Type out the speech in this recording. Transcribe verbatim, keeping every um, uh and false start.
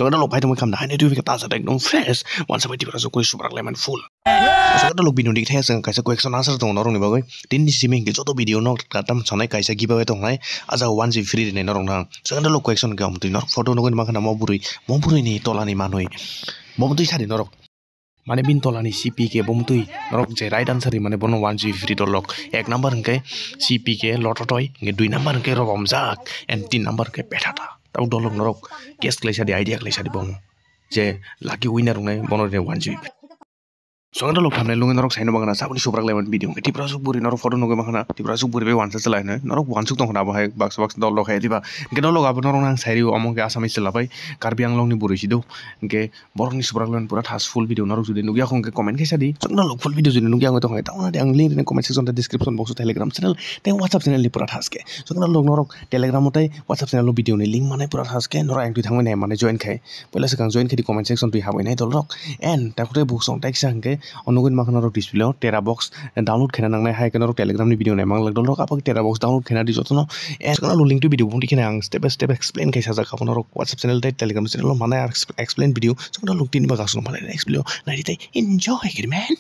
Sono lok pai tongwi khamna haino twi khe ta jat ekdom fresh. Wansa bai tibra sukui subrak lemon full. Sono lok bini undi khe thaya chwng kaisa question answer tongo norokni bagwi. Tini simi hinkhe joto video no katam sonai kaisa giveaway tongnai. Aja one G B free rinai norok nang. Sono lok question khe amtwi norok photo nugwi mankha na mo bwrwi. Mo bwrwini tolani manwi. Mo bwtwi sadi norok. Mane bini tolani C P K bo mtwi norok je right answer ri mane bono one G B free dolok. Ek number hwnkhe C P K lototoi, hwnkhe dui number hwnkhe robomjak, and tin number hwnkhe pethata. Tabuk dolok norok guess khlai sadi, idea khlai sadi bono. Je lucky winner wngnai bono rwnai one G B. Sono dolok thamnai lungwi norok saino bagana saboni subrak laiman video hwnkhe Tiprasuk bwrwi norok photo nugwi mankha na, Tiprasuk bwrwi bai wansa chalai hinwi norok wansuk tongkha na abo hai baksa baksa dolok hai diba. Hwnkhe dolok abo norok nang sai rio omo hwnkhe Assamese chwla bai Karbi Anglong ni bwrwi si do. Hwnkhe Borokni subrak len pura thas full video norok jodi nukya khong khe comment khe sadi. Chwngno lok full video jodi nukya wngwi tongkha, tamo de ang link rwna comment section tei description box o Telegram channel tei WhatsApp channel ni pura thas khe. Chwngno lok norok Telegram o tei WhatsApp channel o video ni link manai pura thas khe norok ang twi thangwi nai manai join khai. Poila swkang join khe di comment section twi habwi nai dolrok. And takhwtwi buksong taiksa hwnkhe o nugwi mankha norok display o Tera box download khaina nangnai hai khe norok Telegram ni video nai manglak dolrok. Abo khe Tera box download khaina di jotono. And chwngno link to video bumti kheno ang step by step explain khai sajak abo norok WhatsApp channel tei Telegram channel o manai ar explain video. Chwngno luk tini bagwi aswk manai explain o naidi tei enjoy khe di man.